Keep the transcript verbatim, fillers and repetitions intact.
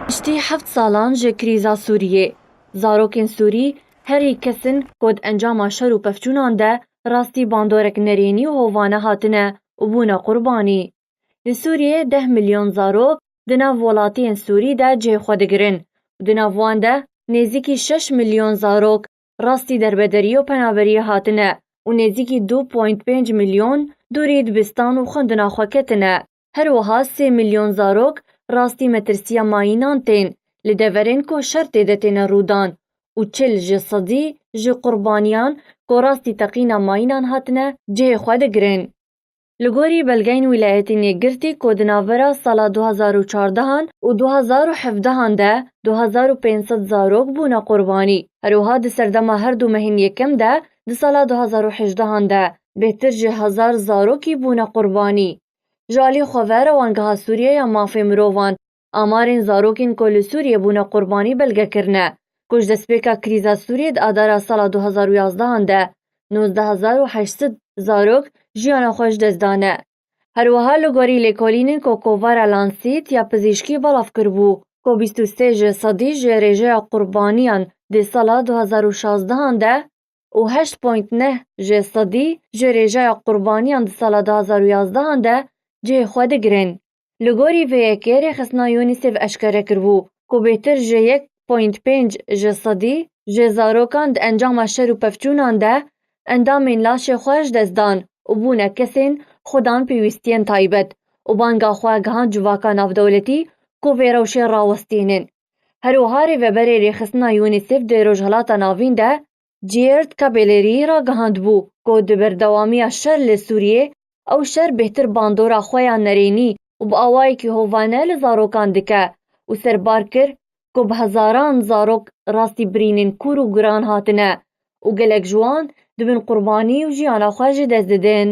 Piştî heft salan ji krîza Sûriyê, zarokên Sûrî herî kesin ku di encama şer û pevçûnan de rastî bandorek nerênî û hovane hatine û bûne qurbanî. Li Sûriyê deh milyon zarok di nav welatiyên Sûrî de cihê xwe digirin û di nav wan de nêzîkî şeş milyon zarok rastî derbederiyê û penaberiyê hatine û nêzîkî du point pênc milyon dûrî dibistan û xwendina xwe ketine. Her wiha sê milyon zarok rastî metirsiya mayînan tên li deverên ku şer tê de têne rûdan û çil ji sedî ji qurbaniyan ku rastî teqîna mayînan hatine cihê xwe digirin. Li gorî belgeyên Wîlayetên Yekgirtî ku di navbera sala du hazar û çardehan û du hazar û hevdehan de du hazar û pênc sed zarok bûne qurbanî. Her wiha di serdema her du mehên yekem de di sala du hazar û hejdehan de bêhtir ji hezar zarokî bûne qurbanî. Ji alî xwe ve Rewangeha Sûriye ya Mafê Mirovan amarên zarokên ku li Sûriyê bûne qurbanî belge kirine, ku ji destpêka krîza Sûriyê di adara sala du hazar û yazdehan de nozdeh hezar û heşt sed zarok jiyana xwe ji dest dane. Her wiha li gorî lêkolînên ku kovara Lancet ya pizîşkî belav kiribû, ku bîst û sê ji sedî ji rêjeya qurbaniyan di sala du hazar û şazdehan de û heşt point neh ji sedî ji rêjeya qurbaniyan di sala du hazar û yazdehan de cihê xwe digirin. Li gorî vê yekê rêxistina UNICEF eşkere kiribû ku bêhtir ji yek point pênc ji sedî ji zarokan di encama şer û pevçûnan de endamên laşê xwe ji dest dan û bûne kesên xwedan pêwîstiyên taybet û banga xwe gihand civaka navdewletî ku vê rewşê rawestînin. Her wiha rêveberê rêxistina UNICEF di Rojhilata Navîn de Gerd Kabelerî ragihandibû ku di berdewamiya şer li Sûriyê ew şer bêhtir bandora xwe ya nerênî û bi awayekî hovane li zarokan dike û serbar kir ku bi hezaran zarok rastî birînên kûr û giran hatine û gelek ji wan dibin qurbanî û jiyana xwe ji dest didin.